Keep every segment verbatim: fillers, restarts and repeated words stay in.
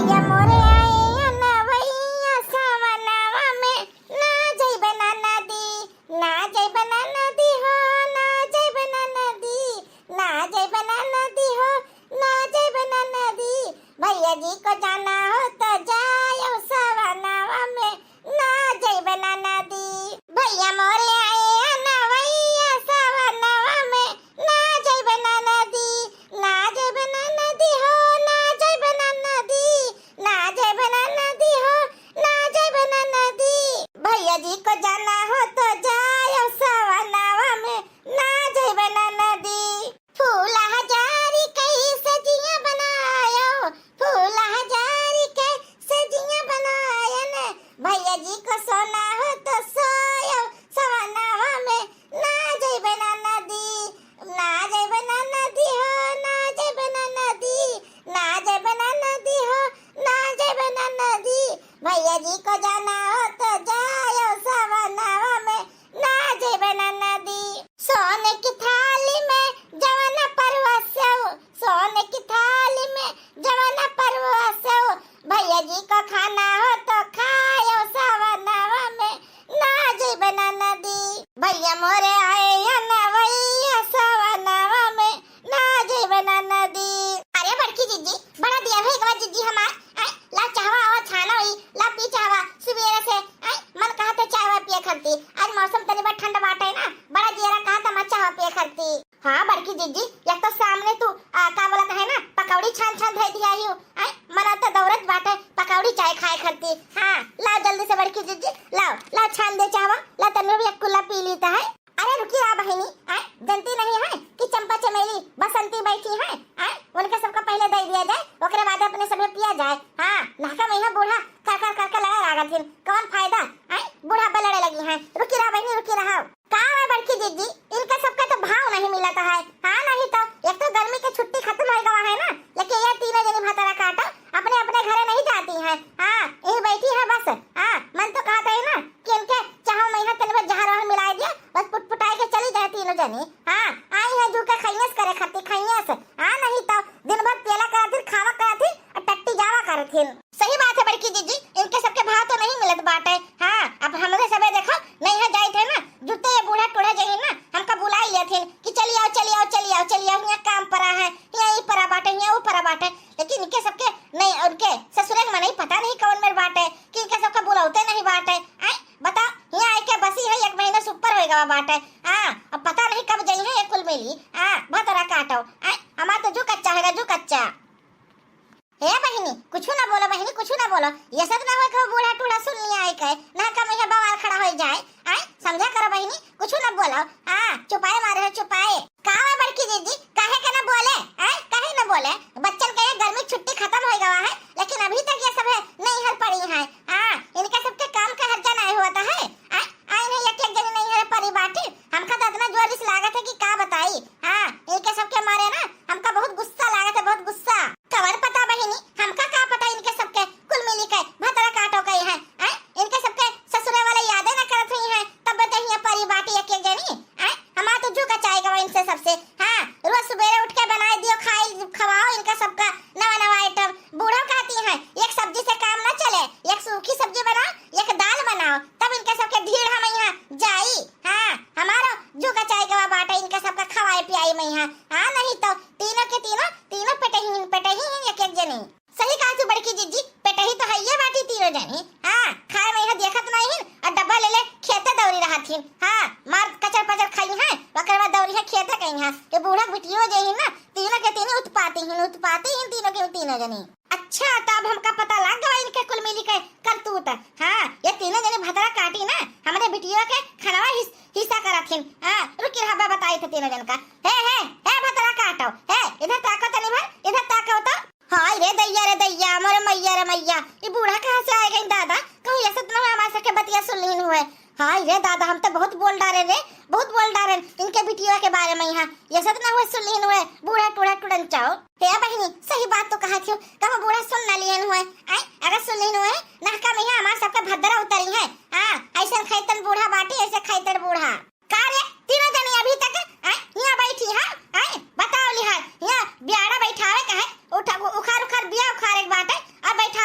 या मोरे आए अनवैया सवनवा में, ना जइबे ना नदी, ना जइबे ना नदी हो, ना जइबे ना नदी, ना जइबे ना नदी हो, ना जइबे ना नदी। भैया जी को जाना हो तो जायो सवनवा में, ना जइबे ना नदी। भैया मोरे आए अनवैया सवनवा में, ना जइबे ना नदी, ना जइबे ना नदी हो, ना जइबे ना नदी, ना जइबे ना नदी हो, ना जइबे ना नदी। भैया जी को जाना हो तो जायो सवनवा में, ना जइबे ना नदी। फूल हजारी कई सजिया बनायो, फूल हजारी के सजिया बनायन। भैया जी को सोना हो तो सोयो सवनवा में, ना जइबे ना नदी, ना जइबे ना नदी हो, ना जइबे ना नदी, ना जइबे ना नदी हो, ना जइबे ना नदी। भैया जी को जाना हो तो जायो सवनवा में, ना जइबे ना नदी। सोने की थाली में जवन परोसो, सोने की थाली में जवन परोसो, भैया जी को खाना हो तो खायो सवनवा में, ना जइबे ना नदी। भैया मोरे आए अनवैया सवनवा में, ना जइबे ना नदी। अरे बड़की जिज्जी, बड़ा दिया है एक बार जिज्जी हमार। आय, ला चाहवा आवा छाना होई, ला पी चाहवा सुबेरे से। आय, मन कहत है चाहवा पिए खरती। आज मौसम तनी बा ठंड बाटे ना, बड़ा जियरा कहत है मैं चाहवा पिए खरती। हाँ बड़की जिज्जी, एक तो सामने तू, आ, का बोलत है ना, पकौड़ी छान छान धइ दिया ही। आय, मन तो दौड़त बाटे पकौड़ी चाय खाए खरती। हाँ, लाओ जल्दी से बड़की जिज्जी, लाओ, लाओ छान दे चाहवा, ला तन्नू भी एक कुल्ला पी लीता है। अरे रुकी रहा बहिनी, आय, जनती नहीं है कि चंपा चमेली बसंती बैठी है, आय, उनके सबका पहले दे दिया जाए, ओकरे बाद अपने सभे पिया जाए। हाँ, लहका में यहाँ बूढ़ा कर कर करके लड़े लागत हिन, कौन फायदा, आय, बूढ़ा पे लड़े लगी हैं। रुकी रहा बहिनी, रुकी रहा। का है बड़की जिज्जी, इनका सबका तो भाव नहीं मिलत है। हाँ, नहीं तो एक तो गर्मी के छुट्टी खत्म हो गवा है ना, लेकिन ये तीनों जनी भतरा काटो अपने अपने घरे नहीं जाती हैं। हाँ, यही बैठी है बस। हाँ, मन तो कहत है ना कि इनके चाहो में यहाँ तनी भर जहर वहर मिलाए दिया, बस पुटपुटाए के चली जाए तीनों जनी। हाँ, आई है जू के खैयस करे खातिर खैयस। हाँ, नहीं तो दिन भर पियला करत हिन, खावा करत हिन और टट्टी जावा करत हिन। सही बात है बड़की जिज्जी, इनके सबके भाव तो नहीं मिलत बाटे। हाँ, अब हमरे सबे देखो, नहीं है जाइत है ना, जुते ये बूढ़ा टूढ़ा जही ना, हमका बुलाई लेत हिन कि चली आओ, चली आओ, चली आओ, चली आओ, यहाँ काम परा है, यहाँ ई परा बाटे, यहाँ ऊ परा बाटे। लेकिन इनके सबके नहीं, उनके ससुरे के मनई पता नहीं कौन मेर बाटे कि इनके सबके बुलावते नहीं बाटे। आय, बताओ, यहाँ आके बसी है, एक महीना से ऊपर हो गवा बाटे। हाँ, अब पता नहीं कब जाई है ये कुल मिली। हाँ, भतरा काटो। आय, हमार तो जू कच्चा है, जू कच्चा। हे बहिनी, कुछ ना बोलो बहिनी, कुछ ना बोलो। ये सब ना होए कि बूढ़ा टूढ़ा सुन लिया है कहे, ना कम यहाँ बवाल खड़ा हो जाए। आय, समझा करो बहिनी, कुछ ना बोलो। हाँ, चुपाए मारे हो, चुपाए। का है बड़की दीदी, काहे के ना बोले? आय, काहे ना बोले? बच्चन के ये गर्मी छुट्टी खत्म हो गवा है, लेकिन अभी तक ये सब है नहीं हर पड़ी है। हाँ, इनका सबके काम का हर्जा नहीं होता है। आय, आय नहीं एक एक जनी नहीं हर पड़ी बाटी। हमका तो इतना जोर से लागत है कि का बताई। हाँ, इनके सबके मारे ना हमका बहुत गुस्सा लागत है, बहुत गुस्सा। कवन पता बहिनी, हमका का पता इनके सबके कुल मिली के भतरा काटो कही है। आय, इनके सबके ससुरे वाले यादे ना करत हुई है, तब तो यहाँ परी बाटी एक एक जनी। आय, हमार तो जू कचाई गवा इनसे सबसे। हाँ, रोज सुबेरे उठ के बनाए दियो, खाई खवाओ इनका सबका नवा नवा आइटम। बूढ़ो कहती है, एक सब्जी से काम ना चले, एक सूखी सब्जी बनाओ, एक दाल बनाओ, तब इनके सबके धीर हम यहाँ जाई। हाँ, हमारो जू कचाई गवा बाटे इनका सबका खवाए पियाई में यहाँ। हाँ, नहीं तो तीनों के तीनों, तीनों पेटहीन, पेटहीन एक एक जनी। सही कहा तू बड़की जिज्जी, पेटही तो हइये बाटी तीनों जनी। हाँ, खाए में यहाँ देखत नहीं हिन और डब्बा ले ले खेते दौरी रहत हिन। हाँ, मार कचर पचर खाई है, ओकर बाद दौरी है खेते कहीं है। ये बूढ़ा बिटियो जे हिन ना, तीनों के तीनों उत्पाती हिन, उत्पाती हिन तीनों के तीनों जनी। अच्छा, तो अब हमका पता लग गवा इनके कुल मिली के करतूत। हाँ, ये तीनों जनी भतरा काटी ना, हमरे बिटियो के खनवा हिस-, हिस्सा करत हिन। हाँ, रुकी रहा, बा बताई थे तीनों जन का। हे, हे, हे भतरा काटो, हे, इधर ताको तनी भर, इधर ताको तो। हाय रे दैया रे दैया, मोरे मैया रे मैया, ई बूढ़ा कहाँ से आए गई दादा? कहूँ ऐसा तो ना हमारे सबके बतिया सुन लीन हुए। हाय रे दादा, हम तो बहुत बोल डारे रे, बहुत बोल डारे इनके बिटिया के बारे में यहाँ। ऐसा तो ना हुए सुन लीन हुए, बूढ़ा टूढ़ा टुड़न चाओ। हे बहिनी, सही बात तो कहा थियो, कब बूढ़ा सुन ना लियन हुए। आय, अगर सुन लीन हुए, नहका में यहाँ हमारे सबके भद्रा उतरी है। हाँ, ऐसा खैतन बूढ़ा बाटी, ऐसे खैतन बूढ़ा। का रे, तीनों जनी अभी तक, आय, हियाँ बैठी है, आय, बताओ लिहार, हियाँ बियाड़ा बैठावे का है, उठा, उखार, उखार बिया उखारे के बाटे, अब बैठा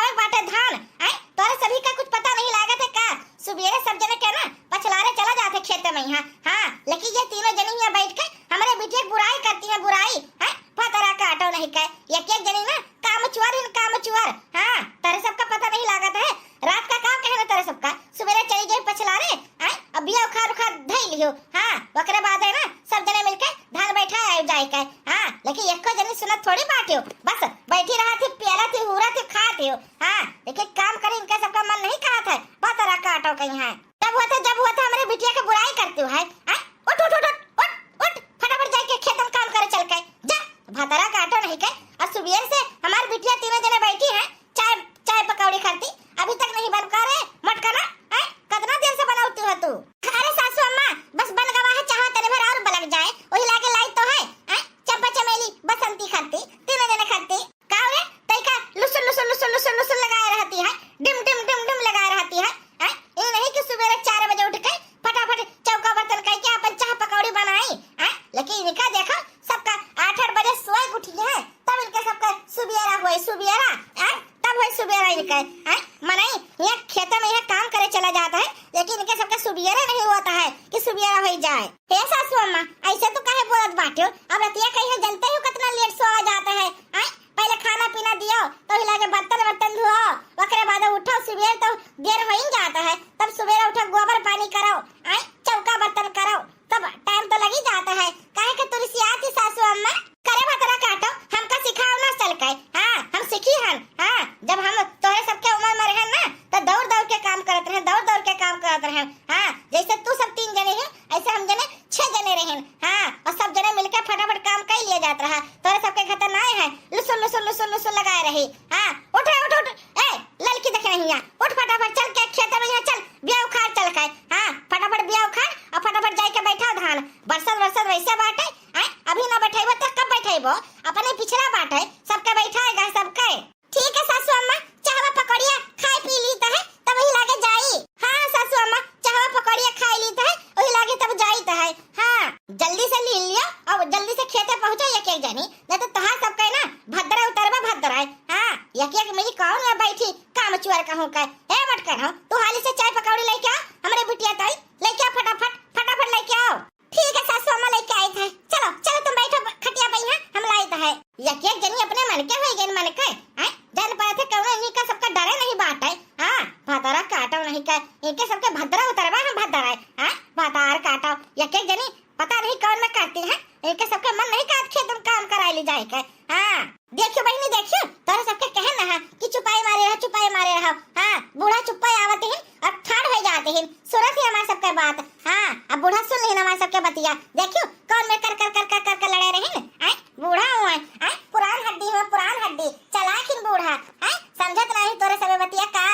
चुअर हिन काम चुअर। हाँ, तोरे सबका पता नहीं लागत है। रात का काम कहे ना तोरे सबका, सुबेरे चली जाई पछलारे, आय, अब बिया उखाड़ उखाड़ धई लियो। हाँ, ओकरे बाद है ना, सब जने मिलके धान बैठा आए जाए के। हाँ, लेकिन एको जनी सुनत थोड़ी बाटियो, बस बैठी रहत ही, पियलत ही, हूरत ही, खात ही। हाँ, लेकिन काम करे इनका सबका मन नहीं कहत है, भतरा काटो कहीं है। जब हुआ था, जब हुआ था हमरे बिटिया के बुराई करती हो है, आय, उठ, उठ, उठ, उठ, उठ, उठ, फटाफट जाके खेत में काम करे चल के, जा। भतरा काटो नहीं के, और सुबेर से हमार बिटिया तीनों जने बैठी है, चाय, चाय पकौड़ी खाती, अभी तक नहीं बन करे, मटकना, हैं? कितना देर से बनावती हो तू? अरे सासू अम्मा, बस बन गवा है, चाह तनी भर और बलक जाए, वही लागे लाई तो है, हैं? चंपा चमेली, बसंती खाती, तीनों जने खाती। का रे? तई का लुसुर, लुसुर, लुसुर, लुसुर, लुसुर लगाए रहती है, डिम, डिम, डिम, डिम लगाए रहती है, हैं? ये नहीं कि सुबेरे चार बजे उठ के फटाफट चौका बर्तन करके अपन चाह पकौड़ी बनाई, हैं? लेकिन इनका देखो, सबका आठ आठ बजे सोए के उठी है, तब इनके सबका सुबियरा होए, सुबियरा, हैं? तब होए सुबियरा इनके, हैं? मनई यहाँ खेते में यहाँ काम करे चला जाता है, लेकिन इनके सबका सुबियरा नहीं होता है कि सुबियरा हो जाए। हे सासू अम्मा, ऐसे तो काहे बोलत बाटे हो? अब रतिया कहीं है, जनते हो कितना लेट सोआ जाता है, हैं? पहले खाना पीना दियो, तो ही लागे बर्तन वर्तन धुओ, ओकरे बाद उठो, सुबेर तो देर हो ही जाता है, तब सुबेरे उठो, गोबर पानी करो, आय, चौका बर्तन करो, तब टाइम तो लगी जाता है। काहे के तुलसियात ही सासू अम्मा? करे भतरा काटो, हमका सिखाओ ना चल के। हाँ, हम सीखी हन। हाँ, जब हम तोहरे सबके उम्र में रहन ना, तो दौड़ दौड़ के काम करत रहन, दौड़ दौड़ के काम करत रहन। हाँ, जैसे तू सब तीन जने हैं, ऐसे हम जने छह जने रहन। हाँ, और सब जने मिलके फटाफट काम कर लिया जात रहा। तोहरे सबके घर तो ना है, लुसुन, लुसुन, लुसुन, लुसुन लगाए रही। हाँ, उठ रे, उठ, उठ। ए, ललकी देखे नहीं है, उठ फटाफट चल के खेत में यहाँ चल, बिया उखाड़ चल के। हाँ, फटाफट बिया उखाड़ और फटाफट जाए के बैठा धान। बरसत बरसत वैसे बाटे, हैं? अभी ना बैठेबो तो कब बैठेबो? अपने पिछड़ा बाटे, सबके बैठाएगा सबके। ठीक है सासू अम्मा, चाहवा पकौड़िया खाए पी ली तो है, तब वही लागे जाई। हाँ सासू अम्मा, चाहवा पकौड़िया खाए ली तो है, वही लागे तब जाई तो है। हाँ, जल्दी से ले लियो और जल्दी से खेते पहुँचो एक एक जनी, नहीं तो तोहार सबके ना भद्रा उतरबा भद्रा है। हाँ, एक एक मेरी कौन ना बैठी काम चुअर कहूँ का। ए मटकर हो, तू हाली से चाय पकौड़ी लेके आ, हमरे बिटिया ताई लेके आ फटाफट, फटाफट लेके आओ। ठीक है सासू अम्मा, लेके आई थे। चलो, चलो तुम बैठो ब-, खटिया पे यहाँ, हम लाई तो है। एक एक जनी अपने मन के होई गई, मन के, हैं? जान पड़त है कौनो इनका सबका डरे नहीं बाटे। हाँ, भतारा काटो नहीं के, इनके सबके भद्रा उतरबा हम भद्रा है, हैं? भतार काटो, एक एक जनी पता नहीं कौन में करती है, इनके सबके मन नहीं कहत खेत में काम कराए ले जाए के। हाँ, देखियो बहिनी, देखियो, तोरे सबके कहन ना है कि चुपाई मारे रहो, चुपाई मारे रहो। हाँ, बूढ़ा चुप्पा आवत ही, अब ठाड़ हो जाते हैं, सुनत ही हमार सबके बात। हाँ, अब बूढ़ा सुन लेहिन हमार सबके बतिया। देखियो, कौन में कर, कर, कर, कर, कर, कर लड़े रहिन। आय, बूढ़ा हुआ है, आय, पुरान हड्डी हुआ, पुरान हड्डी, चलाकिन बूढ़ा, आय, समझत नहीं तोरे सबे बतिया का।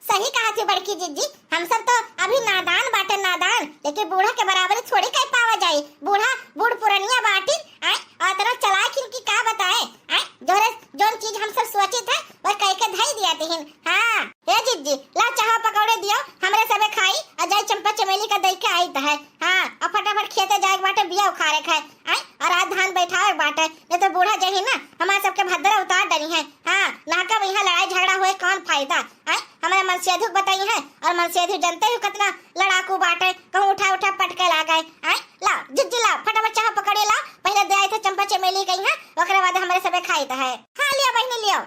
सही कहा थी बड़की जिज्जी, हम सब तो अभी नादान बाटे, नादान, लेकिन बूढ़ा के बराबरी थोड़ी कर पावा जाई। बूढ़ा बूढ़ पुरनिया बाटी, आय, और इतना चलाकिन की का बताए, आय, जोरे, जोन चीज हम सब सोचित है, वो कह के धई दिया तिहिन। हाँ, हे जिज्जी, ला चाह पकौड़े दियो, हमरे सबे खाई, और जाई चंपा चमेली का दई के आई तो है। हाँ, और फटाफट खेते जाए के बाटे, बिया उखाड़े के है, आय, और आज धान बैठावे के बाटे, नहीं तो बूढ़ा जही ना, हमारे सबके भद्रा उतार डरी है। हाँ, ना का यहाँ लड़ाई झगड़ा हुए, कौन फायदा, आय, हमारे मनसेधु के बताई है, और मनसेधु जनते हो कितना लड़ाकू बाटे, कहूँ उठा उठा पटके लागे, आय, ला, जिज्जी ला, फटाफट चाह पकौड़े ला, पहले दे आई थे चंपा चमेली गई है, ओकरे बाद हमरे सबे खाई तो है। हाँ, लियो बहिनी, लियो।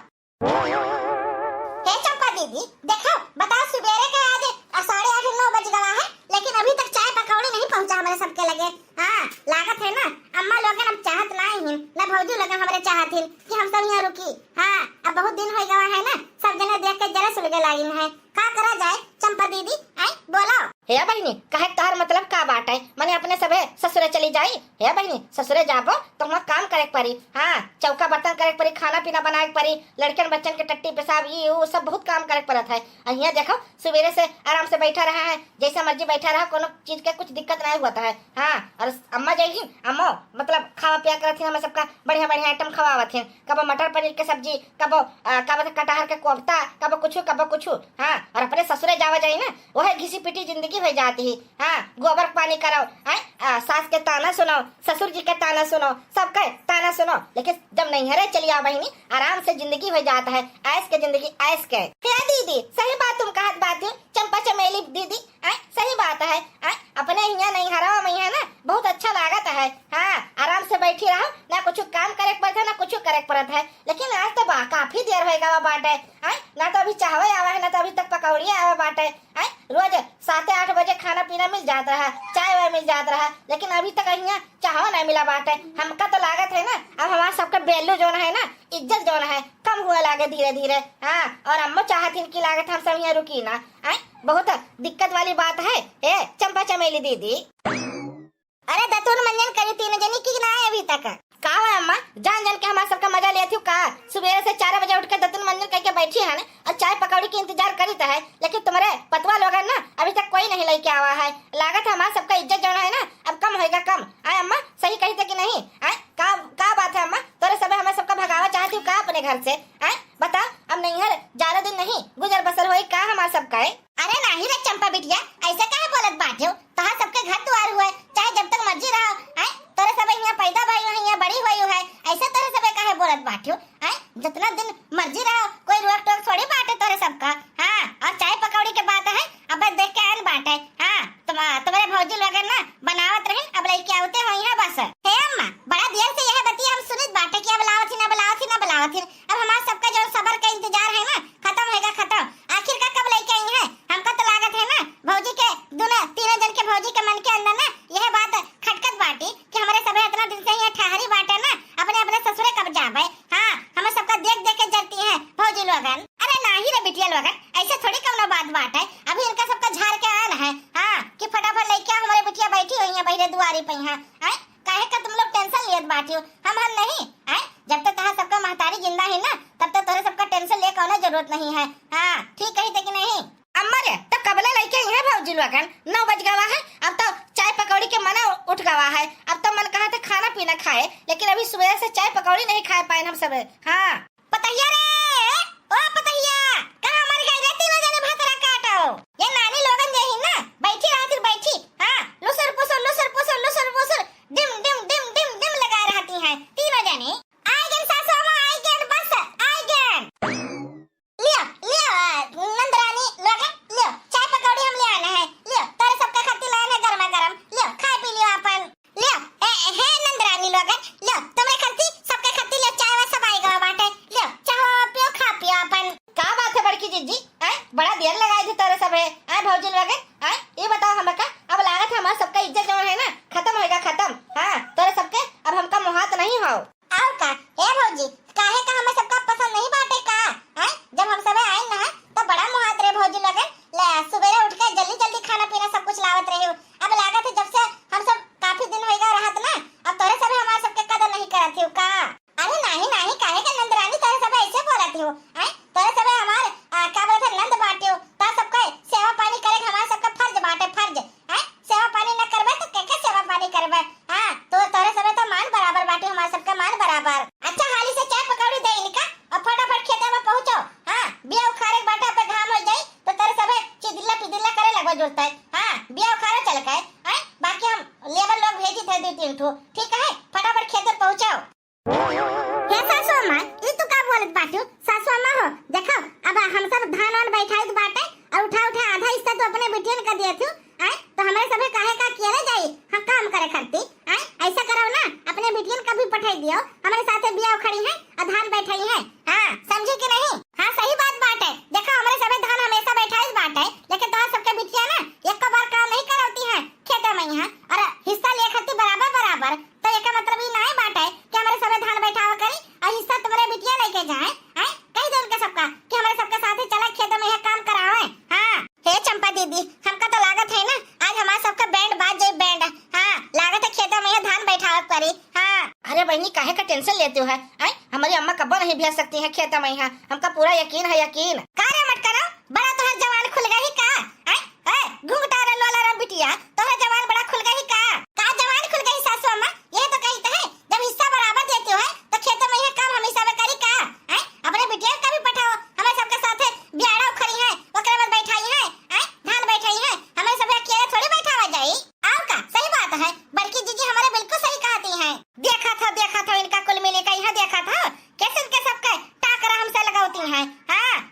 हे चंपा दीदी, देखो, बताओ, सुबेरे के आज आ साढ़े आठ, नौ बज गवा है, लेकिन अभी तक चाय पकौड़ी नहीं पहुंचा हमरे सबके लगे। हाँ, लागत है ना, अम्मा लोगन अब चाहत नहीं हिन, ना भौजी लोगन हमरे चाहत हिन कि हम सब यहाँ रुकी। हाँ, अब बहुत दिन हो गवा है ना, सब जने देख के जरा सुलगे लागिन है। का करा जाए चंपा दीदी, आई बोलो। हे बहिनी, कहे तोहर मतलब का बाटे? मने अपने सबे ससुरे चली जाई? हे बहिनी, ससुरे जाबो तो वहाँ काम करे के पड़ी। हाँ, चौका बर्तन करे के पड़ी, खाना पीना बनाए के पड़ी, लड़कन बच्चन के टट्टी पेशाब, ई ऊ सब बहुत काम करे के पड़त है। आ हियाँ देखो, सुबेरे से आराम से बैठा रहा है, जैसे मर्जी बैठा रहा, कोनो चीज के कुछ दिक्कत नहीं होता है। हाँ, और अम्मा जैही, अम्मो मतलब खावा पिया करत ही, हमें सबका बढ़िया बढ़िया आइटम खवावत हैं। कबो मटर पनीर के सब्जी, कबो, आ, का बोलते, कटहर के कोफ्ता, कबो कुछु, कबो कुछु। हाँ, और अपने ससुरे जावा जाई ना, वह घिसी पिटी जिंदगी हो जाती है। हाँ, गोबर पानी कराओ, हैं? आ, सास के ताना सुनाओ, ससुर जी के ताना सुनाओ, सबके ताना सुनो, लेकिन जब नैहरे चली आओ बहिनी, आराम से जिंदगी होइ जात है, ऐश के जिंदगी, ऐश के। हे दीदी, सही बात तुम कहत बात हो, चंपा चमेली दीदी, आय, सही बात है, आय, अपने हियाँ नैहरवा में है ना, बहुत अच्छा लागत है। हाँ, आराम से बैठी रहो, ना कुछ काम करे के पड़त है, ना कुछ करे के पड़त है। लेकिन आज तो बा-, काफी देर होइ गवा बाटे, आय, ना तो अभी चाहवे आवा है, ना तो अभी तक पकौड़ी आवा बाटे, आय, रोज साते आठ बजे खाना पीना मिल जात रहा, चाय वाय मिल जात रहा, लेकिन अभी तक हियाँ चाहो नहीं मिला बाटे। हमका तो लागत है ना, अब हमार सबके value जौन है ना, इज्जत जौन है, कम हुए लागे धीरे धीरे। हाँ, और अम्मो चाहत हिन कि लागत हम सब हियाँ रुकी ना। आय, बहुत दिक्कत वाली बात है। ए चंपा चमेली दीदी, अरे दतुन मंजन करी तीन जनी कि ना है अभी तक? का हुआ अम्मा, जान जान के हमार सबका मजा लेत हो का? सुबेरे से चार बजे उठ के दतुन मंजन करके बैठी है ना, और चाय पकौड़ी के इंतजार करीत है, लेकिन तुम्हारे पतवा लोगन ना अभी तक कोई नहीं लेके आवा है। लागत है हमार सबका इज्जत जौन है ना, अब कम होएगा कम। आय अम्मा, सही कही थे कि नहीं? आय, का, का बात है अम्मा? तोरे सबे हमार सबका भगावा चाहती हो का अपने घर से? आय, बता, अब नैहर ज्यादा दिन नहीं, गुजर बसर होई का हमार सबका है? अरे नाही रे चंपा बिटिया, ऐसे काहे बोलत बाट्यो? तहार सबके घर दुआर हुए, चाहे जब तक मर्जी रहो, आय, तोरे सबे हियाँ पैदा भई हो, हियाँ बड़ी हुई है, ऐसे तोरे सबे काहे बोलत बाट्यो? आय, जितना दिन मर्जी रहो, कोई रोक टोक थोड़ी बाटे तोरे सबका। हाँ, और चाय पकौड़ी के बात है, अब देख के आयल बाटे। हाँ, तुम, तुम्हारे भौजी लोगन ना बनावत रही, अब लेके आवते हो यहाँ बस। हे अम्मा, बड़ा देर से यह बतिया हम सुनित बाटे कि अब लावत ही ना, अब लावत ही ना, अब लावत ही। अब हमार सबका जौन सबर का इंतजार है ना, खत्म होएगा खत्म। आखिर का कब लेके आई है? हमका तो लागत है ना, भौजी के दोनों, तीनों जन के भौजी के मन के अंदर ना यह बात खटकत बाटी कि हमारे सभे इतना दिन से यहाँ ठहरी बाटे ना, अपने, अपने ससुरे कब जाबे। हाँ, हमें सबका देख देख के जरती है भौजी लोगन। अरे नाही रे बिटिया लोगन, ऐसे थोड़ी कौनो बात बाटे। अभी इनका सबका झार के आन है, हाँ, कि फटाफट लेके आओ, हमारे बिटिया बैठी हुई है बहिरे दुआरी पे यहाँ। आय, काहे का तुम लोग tension लेत बाटी हो? हम, हम नहीं, आय, जब तक तहार सबका महतारी जिंदा है ना, तब तक तोहरे सबका tension ले कौनो जरूरत नहीं है। हाँ, ठीक कही थे कि नहीं? अम्मा रे, तो कबले लइके आई है भौजी लोगन? नौ बज गवा है, अब तो चाय पकौड़ी के मना उठ गवा है। अब तो मन कहा था खाना पीना खाए, लेकिन अभी सुबह से चाय पकौड़ी नहीं खाए पाए हम सब। हाँ। पतहिया रे, ओ पतहिया, कहाँ मर गई रे तीनों जने भतरा काटो? ये नानी लोगन जे ही ना, बैठी रहती बैठी। हाँ, लुसुर पुसुर, लुसुर पुसुर, लुसुर पुसुर, डिम, डिम, डिम, डिम, डिम लगा रहती हैं तीनों जने। आइ गन सासू अम्मा, आइ गन, बस, आइ गन। लियो, लियो, आ, नंदरानी लोगन, लियो, चाय पकौड़ी हम ले आना है, लियो, तोरे सबका खातिर लाना है गर्मा गर्म, लियो, खाए पी लियो अपन, लियो, ए, हे नंदरानी लोगन, लियो, तुम्हरे खातिर, सबके खातिर लियो, चाय वाय सब आइ गवा बाटे, लियो, चाय वाय पियो, खा पियो अपन। का बात है बड़की जिज्जी, आय, बड़ा देर लगाई थी तोरे सब है, आय भौजी लोगन, आय, ये बताओ हमका, अब लागत है हमार सबका इज्जत जौन है ना, खत्म होएगा खत्म, हाँ, तोरे सबके अब हमका मोहात नहीं हो। और का, हे भौजी, काहे का हमें सबका पसंद नहीं बाटे का? हैं? जब हम सबे आइल ना, तो बड़ा मुहात रहे भौजी लोगन। ले, सुबेरे उठ के जल्दी जल्दी खाना पीना सब कुछ लावत रहे हो। अब लागत है जब से हम सब काफी दिन होइगा रहत ना, अब तोरे सबे हमार सबके कदर नहीं करत हो का? अरे नाही, नाही, काहे के नंदरानी तोरे सबे ऐसे बोलत हो? हैं? तोरे सबे हमार, आ, का बोलत है, नंद बाटे हो। तोर सबके सेवा पानी करे के हमार सबका फर्ज बाटे, फर्ज। हैं? सेवा पानी न करबे तो के के सेवा पानी करबे? हाँ, तो तोरे सबे तो मान बराबर बाटे, हमार सबका मान बराबर। अच्छा, हाली से चाय पकौड़ी दे इनका और फटाफट खेते में पहुँचो। हाँ, बिया उखाड़े के बाटे, अब घाम हो जाई तो तोरे सबे चिदिल्ला पिदिल्ला करे लगबे जुड़ते। हाँ, बिया उखाड़े चल गए। हैं? बाकी हम लेबर लोग भेजी थे दो तीन ठो, ठीक है? फटाफट खेते पहुँचो। हे सासू अम्मा, ई तू का बोलत बाटू? सासू अम्मा हो, देखो, अब हम सब धान वान बैठाइत बाटे और उठा उठा आधा हिस्सा तू अपने बिटियन का दिया थू, आय? तो हमारे सभे काहे का किया ले जाई? हाँ, काम करे खाती, आय? ऐसा करो ना, अपने बिटियन का भी पठाई दियो, हमारे साथे बिया उखड़ी है और धान बैठाई है। हाँ, समझी कि नहीं? हाँ, सही बात बाटे। देखो, हमारे सभे धान हमेशा बैठाइत बाटे, लेकिन तोहार सबके बिटिया ना एको बार काम नहीं करौती है खेते में यहाँ, और हिस्सा ले खाती बराबर बराबर। तो एकर मतलब ई नाहीं बाटे कि हमरे सबे धान बैठावा करी और हिस्सा तुम्हरे बिटिया लेके जाए, हैं? कही दे उनके सबका कि हमरे सबके साथे चला खेत में यह काम करावे। हाँ। हे चंपा दीदी, हमका तो लागत है ना, आज हमारे सबका बैंड बाज जाई, बैंड। हाँ, लागत है खेत में यह धान बैठावा करी। हाँ। अरे बहिनी, काहे का tension लेते हो है? हैं? हमारी अम्मा कब्बो नहीं भेज सकती हैं खेत में यहाँ, हमका पूरा यकीन है, यकीन। का रे मटकनो, बड़ा तोहर जवान खुल गई का? हैं? ए, घुंघटा रे लोला रे बिटिया, तोहरा जवान बड़ा खुल गई का? का जवान खुल गई सासू अम्मा? यह तो कही तो है, जब हिस्सा बराबर देते हो है, तो खेत में यह काम हम हिस्सा में करी का? हैं? अपने बिटिया का भी पठाओ, हमें सबके साथे बियाड़ा उखड़ी है, ओकरे बाद बैठाई है, हैं? धान बैठाई है, हमें सब अकेले थोड़ी बैठावा जाई। और का? सही बात है, बड़की जीजी हमारे बिल्कुल सही कहती हैं। देखा था, देखा था, इन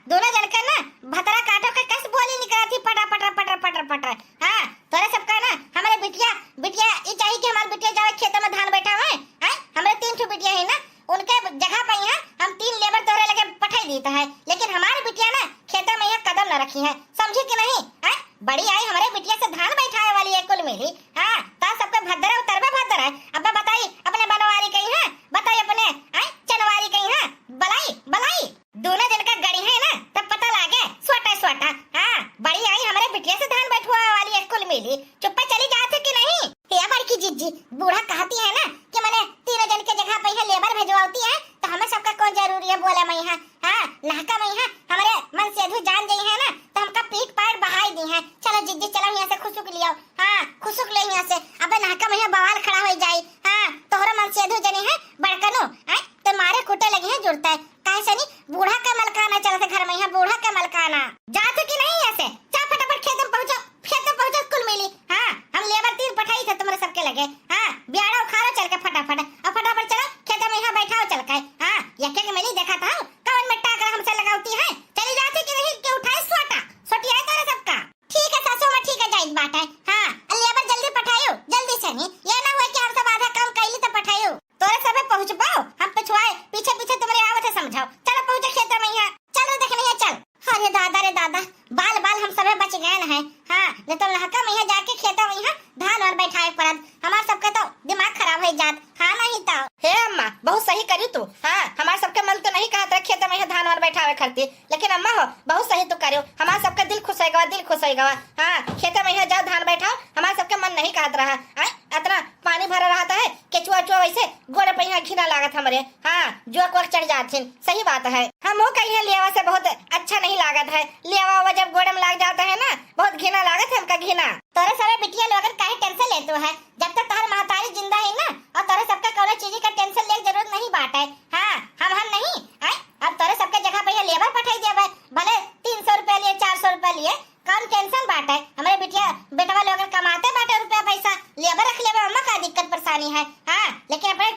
दोनों जन के ना भतरा काटो के कस बोली निकलत ही, पटर, पटर, पटर, पटर, पटर। हाँ, तोरे सबका ना, हमरे बिटिया, बिटिया, ई चाही कि हमार बिटिया जावे खेत में धान बैठावे, हैं? हमरे तीन ठो बिटिया है ना, उनके जगह पे यहाँ हम तीन labour तोरे लगे पठाई दीत है, लेकिन हमार बिटिया ना खेत में यहाँ कदम न रखी है, समझी कि नहीं? हैं? बड़ी आई हमरे बिटिया से धान बैठावे वाली है कुल मिली। हाँ, तो सबके भद्दर उतरबे भद्दर है। अब बताई अपने बनवारी कहीं है, बताई अपने, हैं? चनवारी कहीं है, बलाई, बलाई। दोनों जन का गड़ी है ना, तब पता लागे, सोटा, सोटा। हाँ, बड़ी आई हमरे बिटिया से धान बैठवा वाली है कुल मिली। चुप्पा चली जात है कि नहीं? हे बड़की जिज्जी, बूढ़ा कहती है ना कि मने तीनों जन के जगह पे यहाँ labour भेजवाती है, तो हमें सबका कौन जरूरी है बोले मैं यहाँ? हाँ, नहका मैं यहाँ हमरे मन से अधू जान गई है ना, तो हमका पीट पाट बहाई दी है। चलो जिज्जी, चलो यहाँ से खुसुक लियो। हाँ, खुसुक ले यहाँ से। अबे नहका मैं यहाँ बवाल खड़ा हो जाई। हाँ, तोहरा मन से अधू जने है बड़कनो, हैं? तो मारे कूटे लगी है जुड़ता है। काहे से नहीं? बूढ़ा के मलकाना चलत है घर में, यहाँ बूढ़ा के मलकाना। जात कि नहीं यहाँ से? जा फटाफट खेत में पहुँचो, खेत में पहुँचो कुल मिली। हाँ, हम labour तीन पठाई थे तुम्हारे सबके लगे। हाँ, ब्याड़ा उखाड़ो चल के फटाफट, और फटाफट चलो खेत में यहाँ बैठाओ चल के। हाँ, यके के मिली देखा था, कौन में टाकरा हमसे लगावती है। चली जाती कि नहीं कि उठाए सोटा, सोटी है तोरे सबका। ठीक है सासू माँ, ठीक है, जाइत बाटे। हाँ, labour जल्दी पठायो, जल्दी से नहीं, ये ना हुआ कि हम सब आधा काम कैली तो पठायो। तोरे सबे पहुँचबो, हम पिछुआए, पीछे पीछे तुम्हारे आवत है समझाओ। चलो पहुँचो खेत में यहाँ, चलो देख नहीं है, चल। अरे दादा रे दादा, बाल बाल हम सबे बच गए न है। हाँ, नहीं तो नहका में यहाँ जाके खेत में यहाँ धान वान बैठाए पड़त, हमार सबके तो दिमाग खराब हो जात। हाँ नहीं तो। हे अम्मा, बहुत सही करी तू। हाँ, हमार सबके मन तो नहीं कहत रहे खेत में यहाँ धान वान बैठावे खरती, लेकिन अम्मा हो, बहुत सही तू करियो, हमार सबका दिल खुश होइ गवा, दिल खुश होइ गवा। हाँ, खेते में यहाँ जाओ धान बैठाओ, हमार सबके मन नहीं कहत रहा। आय, अतना पानी भरा रहता है, केचुआ उचुआ वैसे गोड़े पे यहाँ घिना लागत हमरे। हाँ, जोक वोक चढ़ जात हिन, सही बात है। हम हो कही है लेवा से बहुत अच्छा नहीं लागत है, लेवा वो जब गोड़े में लाग जाता है ना, बहुत घिना लागत है हमका, घिना। तोरे सबे बिटिया लोगन काहे tension लेतू है, जब तक तोहर महतारी जिंदा है ना, और तोरे सबका कौनो चीज का tension लेके जरूरत नहीं बाटे। हाँ, हम हम नहीं, आय, अब तोरे सबके जगह पे ये labour पठाई देबे, भले तीन सौ रुपया लिए, चार सौ रुपया लिए, कौन tension बाटे? हमरे बिटिया, बेटवा लोगन कमाते बाटे रुपया पैसा, labour रख लेबे, ओमा का दिक्कत परेशानी है? हाँ, लेकिन अपने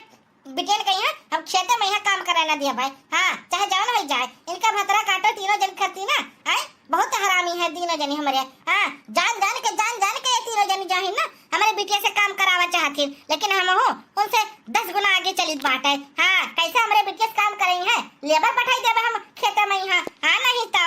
बिटियन के यहाँ हम खेते में यहाँ काम करे ना दिया भाई। हाँ, चाहे जौन हो जाए, इनका भतरा काटो तीनों जन खरती ना, आय, बहुत हरामी है तीनों जनी हमरे। हाँ, जान जान के, जान जान के ये तीनों जनी जो है ना, हमरे बिटिया से काम करावा चाहती, लेकिन हम हो उनसे दस गुना आगे चलित बाटे। हाँ, कैसे हमरे बिटिया से काम करें है, labour पठाई देबे हम खेते में यहाँ। हाँ, नहीं तो।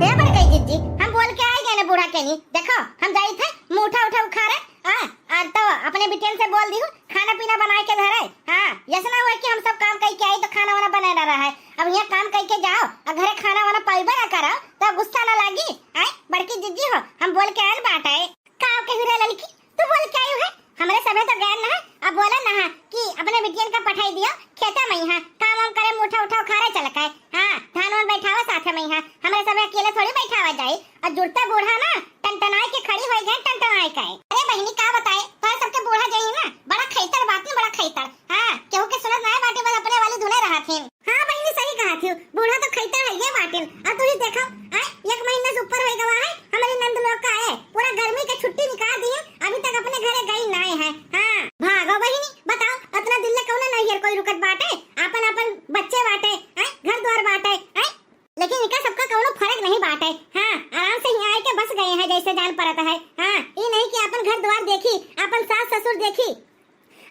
हे बड़कई जिज्जी, हम बोल के आई गए ना बूढ़ा के नी। देखो, हम जाई थे मूठा उठा उखाड़े, हाँ, और तो अपने बिटियन से बोल दी हूँ, खाना पीना बनाए के धरे। हाँ, ऐसा ना हुआ कि हम सब काम करके आई तो खाना वाना बने ना रहा है। अब यहाँ काम करके जाओ और घरे खाना वाना पाइबे ना करो, तो गुस्सा ना लागी। आय, बड़की जिज्जी हो, हम बोल के आयल बाटे। का कही रे ललकी, तू बोल के आयु है? हमरे सभे तो गैर न है, अब बोला न है कि अपने बिटियन का पठाई दियो खेते में यहाँ, काम वाम करे, मूठा उठा उखाड़े चल के। हाँ, धान वान बैठावा साथे में यहाँ, हमरे सभे अकेले थोड़ी बैठावा जाई। और जुड़ता बूढ़ा ना टनटनाए के खड़ी हो गए, टनटनाए के। अरे बहिनी का बताए, तोहरे सबके बूढ़ा जही ना बड़ा खैतड़ बात में, बड़ा खैतड़। हाँ, केहू के सुनत नाय बाटे, बस अपने वाली धुने रहत हिन। हाँ बहिनी, सही कहत हियो, बूढ़ा तो खैतड़ हइये बाटिन। अब तू ही देखो, आय, एक महीना से ऊपर होइ गवा है, हमरी नंद लोग का है, पूरा गर्मी के छुट्टी निकाल दी है, अभी तक अपने घरे गई नाय है। हाँ, भागो बहिनी, बताओ, अतना दिन ले कौनो नैहर कोई रुकत बाटे, आपन आपन बच्चे बाटे, आय, घर द्वार बाटे, आय, लेकिन इनका सबका कौनो फर्क नहीं बाटे। हाँ, आराम से यहाँ आके बस गए हैं, जैसे जान पड़त है। हाँ, ई नहीं कि आपन घर द्वार देखी, आपन सास ससुर देखी,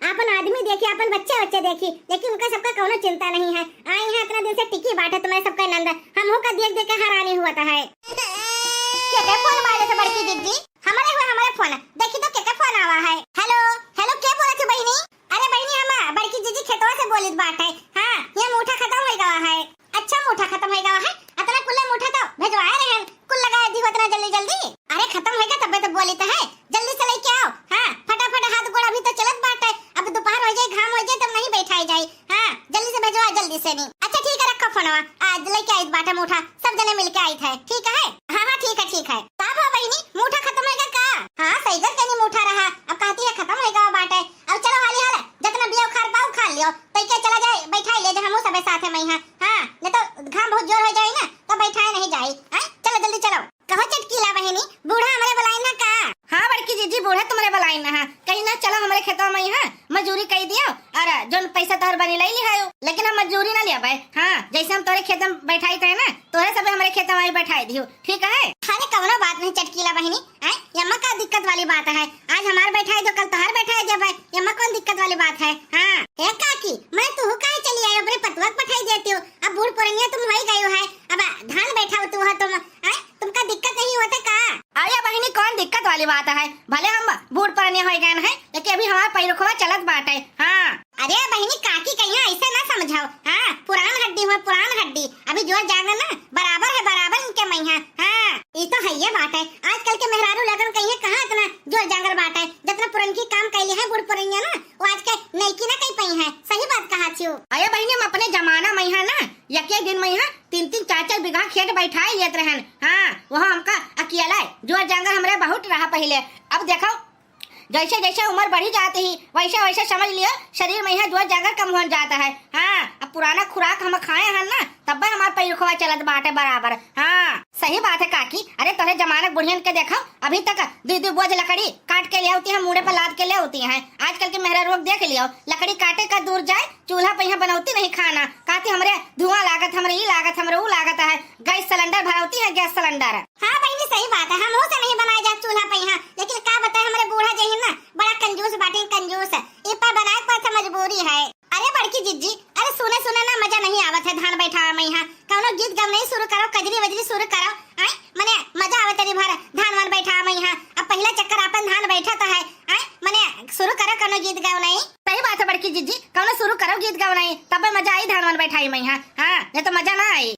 आपन आदमी देखी, आपन बच्चे बच्चे देखी, लेकिन उनका सबका कौनो चिंता नहीं है। आई हैं इतना दिन से टिकी बाटे तुम्हारे सबका नंद, हमहू का देख देख के हैरानी हुआ था है। के के फोन मारे थे बड़की दीदी? हमारे हुए हमारे फोन, देखी तो के के फोन आवा है। हेलो, हेलो, के बोला थी बहिनी? अरे बहिनी, हम बड़की जीजी खेतवा से बोलित बाटे। हाँ, ये मूठा खतम होइ गवा है। अच्छा, मूठा खतम होइ गवा है? अतना कुल्ले मूठा तो भेजवाए रहे, कुल लगाए दी अतना जल्दी जल्दी। अरे खतम होइ गवा तबे तो बोलित है, जल्दी से लेके आओ। हाँ, फटाफट, हाथ गोड़ अभी तो चलत बाटे, अब दोपहर होइ जाए, घाम होइ जाए, तब नहीं बैठाई जाए। हाँ, जल्दी से भेजवाओ, जल्दी से नहीं। अच्छा ठीक है, रखो फोनवा, आज लेके आइत बाटे मूठा, सब जने मिलके आइत है, ठीक है? हाँ हाँ, ठीक है, ठीक है। का भा बहिनी, मूठा खतम होइ गवा का? हाँ, सही कर के नहीं मूठा रहा, अब कहती है खतम होइ गवा बाटे। अब चलो हाली हाल, जितना बिया उखाड़ पाओ उखाड़ लियो, तै के चला जाए, बैठाई ले जा हमहू सबे साथे में यहाँ। हाँ, नहीं तो घाम बहुत जोर होइ जाए ना, तो बैठाए नहीं जाए। हैं? चलो जल्दी चलो। कहो चटकीला बहिनी, बूढ़ा हमरे बुलाइन ना का? हाँ बड़की जीजी, बूढ़ा तुम्हारे बुलाइन ना है, कहीं ना चलो हमरे खेतवा में यहाँ मजूरी कई दियो और जोन पैसा तोहर बनी ले लिहायो, लेकिन हम मजूरी ना लेबै। हाँ, जैसे हम तोरे खेत में बैठाई थे ना, तोरे सबे हमरे खेत में बैठाई दियो, ठीक है? अरे कौनो बात नहीं चटकीला बहिनी, आय, एमा का दिक्कत वाली बात है? आज हमार बैठाई दो, कल तोहार बैठाई देबै, एमा कौन दिक्कत वाली बात है? हाँ। ए काकी, मैं तू काहे चली आई, अपने पतुआ के पठाई देती हूँ। अब बूढ़ पुरनिया तुम हो ही गई हो है, अब धान बैठाओ तू हो तुम, आय, तुमका दिक्कत नहीं होते का? अरे बहिनी, कौन दिक्कत वाली बात है? भले हम बूढ़ पुरनिया हो गए हैं, लेकिन अभी हमार पैरुखवा चलत बाटे। हाँ। अरे बहिनी, काकी कहिया ऐसे ना समझाओ। हाँ, पुरान हड्डी हुआ, पुरान हड्डी। अभी जोर जागर ना बराबर है, बराबर इनके मइहाँ। हाँ, ई तो है ये बात है। आजकल के मेहरारू लगन कहिए कहाँ इतना जोर जागर बात है, जितना पुरनकी काम कैली है बूढ़ पुरनिया ना, वो आज के नईकी ना कई पई है। सही बात कहा छियो। अरे बहिनी, हम अपने जमाना मइहाँ ना, एक एक दिन मइहाँ तीन तीन चार चार बीघा खेत बैठाए लेत रहन। हाँ, वह हमका अकेला है, जोर जागर हमरे बहुत रहा पहिले। अब देखो, जैसे जैसे उम्र बढ़ी जाती ही, वैसे वैसे समझ लियो, शरीर मइहाँ जोर जागर कम होन जाता है। हाँ, अब पुराना खुराक हम खाए हन ना, तब्बे हमार पैरुखवा चलत बाटे बराबर। हाँ, सही बात है काकी। अरे तोहरे जमाना के बुढ़ियन के देखो, अभी तक दुई दुई बोझ लकड़ी काट के ले आवती है, मूड़े पर लाद के ले आवती है। आजकल के मेहरारू लोग देख लियो, लकड़ी काटे का दूर जाए, चूल्हा पे यहाँ बनौती नहीं खाना, कहती हमरे धुआं लागत, हमरे ई लागत, हमरे ऊ लागत है। गैस सिलेंडर भरौती है, गैस सिलेंडर। हाँ बहिनी, सही बात है, हमहू से नहीं बनाए जात चूल्हा पे यहाँ, लेकिन का बताए, हमरे बूढ़ा जे है ना, बड़ा कंजूस बाटे, कंजूस। ई पर बनाए पर से मजबूरी है। अरे बड़की जिज्जी, अरे सुने सुने ना, मजा नहीं आवत है धान बैठावा मइहाँ। कौनो गीत गवनई शुरू करो, कजरी वजरी शुरू करो। आय, मने मजा आवत है भर धान वान बैठावा मइहाँ। अब पहिला चक्कर आपन धान बैठत है। आय, मने शुरू करो कौनो गीत गवनई। सही बात है बड़की जिज्जी, कौनो शुरू करो गीत गवनई, तब्बे मजा आई धान वान बैठाई मइहाँ। हाँ, नहीं तो मजा ना आई।